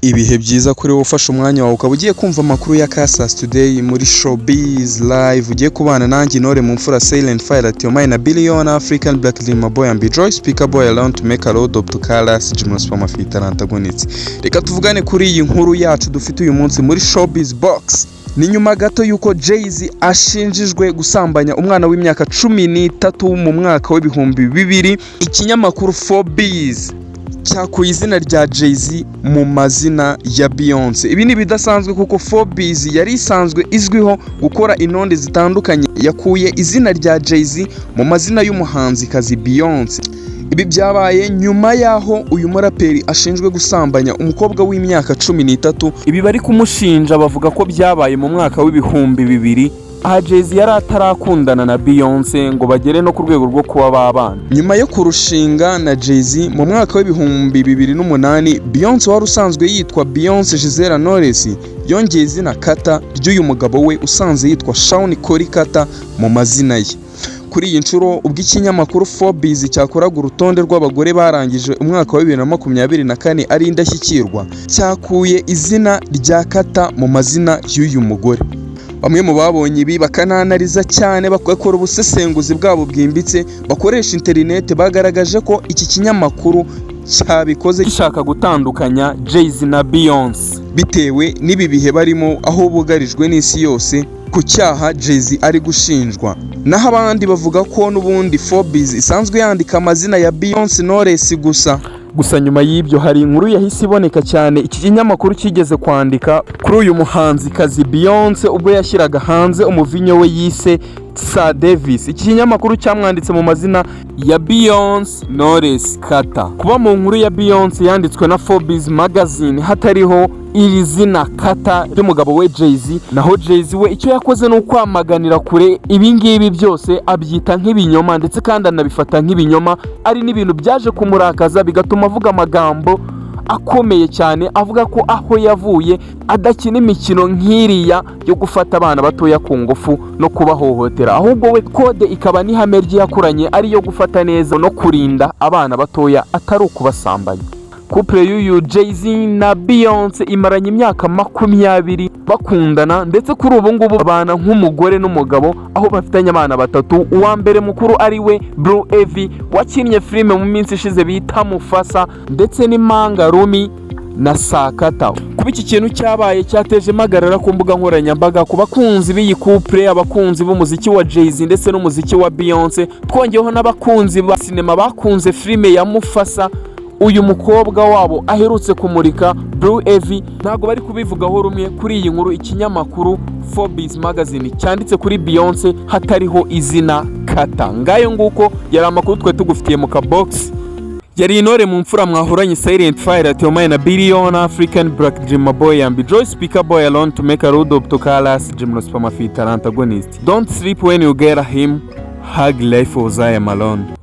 Ibihe byiza kuri wowe ufashe umwanya wawe ukaba ugiye kumva amakuru ya Kasas Today muri Showbiz Live. Ugiye kubana nanjye, Intore mu mfura, Silent Fire at your mind na Billion African Black Dreamer Boy and Joy Speaker Boy around to make a load up to Kalas Gymnosperm Antagonist. Reka tuvugane kuri iyi nkuru yacu dufite uyu munsi muri Showbiz Box. Ni nyuma gato y'uko Jay-Z ashinjijwe gusambanya umwana w'imyaka 13 mu mwaka w'2000, ikinyamakuru Forbes cyakuye izina rya Jay-Z mu mazina ya Beyonce. Ibi ni ibidasanzwe kuko Forbes yari isanzwe izwiho gukora intonde zitandukanye, yakuye izina rya Jay-Z mu mazina y'umuhanzikazi Beyonce. Ibi byabaye nyuma y'aho uyu muraperi ashinjwe gusambanya umukobwa w'imyaka 13. Ibi bari kumushinja bavuga ko byabaye mu mwaka w'2000, aha Jay-Z yari atarakundana na Beyonce ngo bagere no ku rwego rwo kuba babana. Nyuma yo kurushinga na Jay-Z mu mwaka w'2008, Beyonce wari usanzwe yitwa Beyonce Giselle Knowles yongeye izina Carter ry'uyu mugabo we usanzwe yitwa Shawn Corey Carter mu mazina ye. Kuri iyi nshuro, ubwo ikinyamakuru Forbes cyakoraga urutonde rw'abagore barangije umwaka wa 2024 ari indashyikirwa, cyakuye izina rya Carter mu mazina y'uyu mugore. Bamwe mu babonye ibi bakananariza cyane, bagakora ubusesenguzi bwabo bwimbitse bakoresha interineti, bagaragaje ko iki kinyamakuru cyabikoze gishaka gutandukanya Jay-Z na Beyonce bitewe n'ibi bihe barimo, aho bugarijwe n'isi yose ku cyaha Jay-Z ari gushinjwa. Naho abandi bavuga ko n'ubundi Forbes isanzwe yandika amazina ya Beyonce Knowles gusa. Gusa nyuma y'ibyo hari inkuru yahise iboneka cyane iki kinyamakuru kigeze kwandika kuri uyu muhanzikazi Beyonce ubwo yashyiraga hanze umuvinyo we yise Sir Davis. Iki kinyamakuru cyamwanditse mu mazina ya Beyonce Knowles Carter. Kuba mu nkuru ya Beyonce yanditswe na Forbes magazine hatariho iri zina Carter ry'umugabo we Jay-Z, naho Jay-Z we icyo yakoze ni ukwamaganira kure ibi ngibi byose, abyita nk'ibinyoma ndetse kandi anabifata nk'ibinyoma, ari n'ibintu byaje kumurakaza bigatuma avuga amagambo akomeye cyane, avuga ko aho yavuye adakina imikino nk'iriya yo gufata abana batoya ku ngufu no kubahohotera, ahubwo we code ikaba n'ihame rye yakuranye ari iyo gufata neza no kurinda abana batoya, atari ukubasambanya. Couple y'uyu Jay-Z na Beyonce imaranye imyaka 20 bakundana, ndetse kuri ubu ngubu babana nk'umugore n'umugabo, aho bafitanye abana batatu. Uwa mbere mukuru ari we Blue Ivy wakinnye filime mu minsi ishize bita Mufasa, ndetse n'impanga Rumi na Sakata. Kuba iki kintu cyabaye cyateje impagarara ku mbuga nkoranyambaga ku bakunzi b'iyi couple, abakunzi b'umuziki wa Jay-Z ndetse n'umuziki wa Beyonce, twongeyeho n'abakunzi ba sinema bakunze filime ya Mufasa uyu mukobwa wabo aherutse kumurika, Blue Ivy. Ntabwo bari kubivugaho rumwe kuri iyi nkuru ikinyamakuru Forbes magazine cyanditse kuri Beyonce hatariho izina Carter. Ngayo nguko, yari amakuru twe tugufitiye mu kabox. Yari Intore mu mfura mwahuranye, Silent Fire at your mind na Billion African Black Dreamer Boy and Joy Speaker Boy alone to make a road up to Kalas Gymnosperm Antagonist. Don't sleep when you get him. Hug life was I am alone.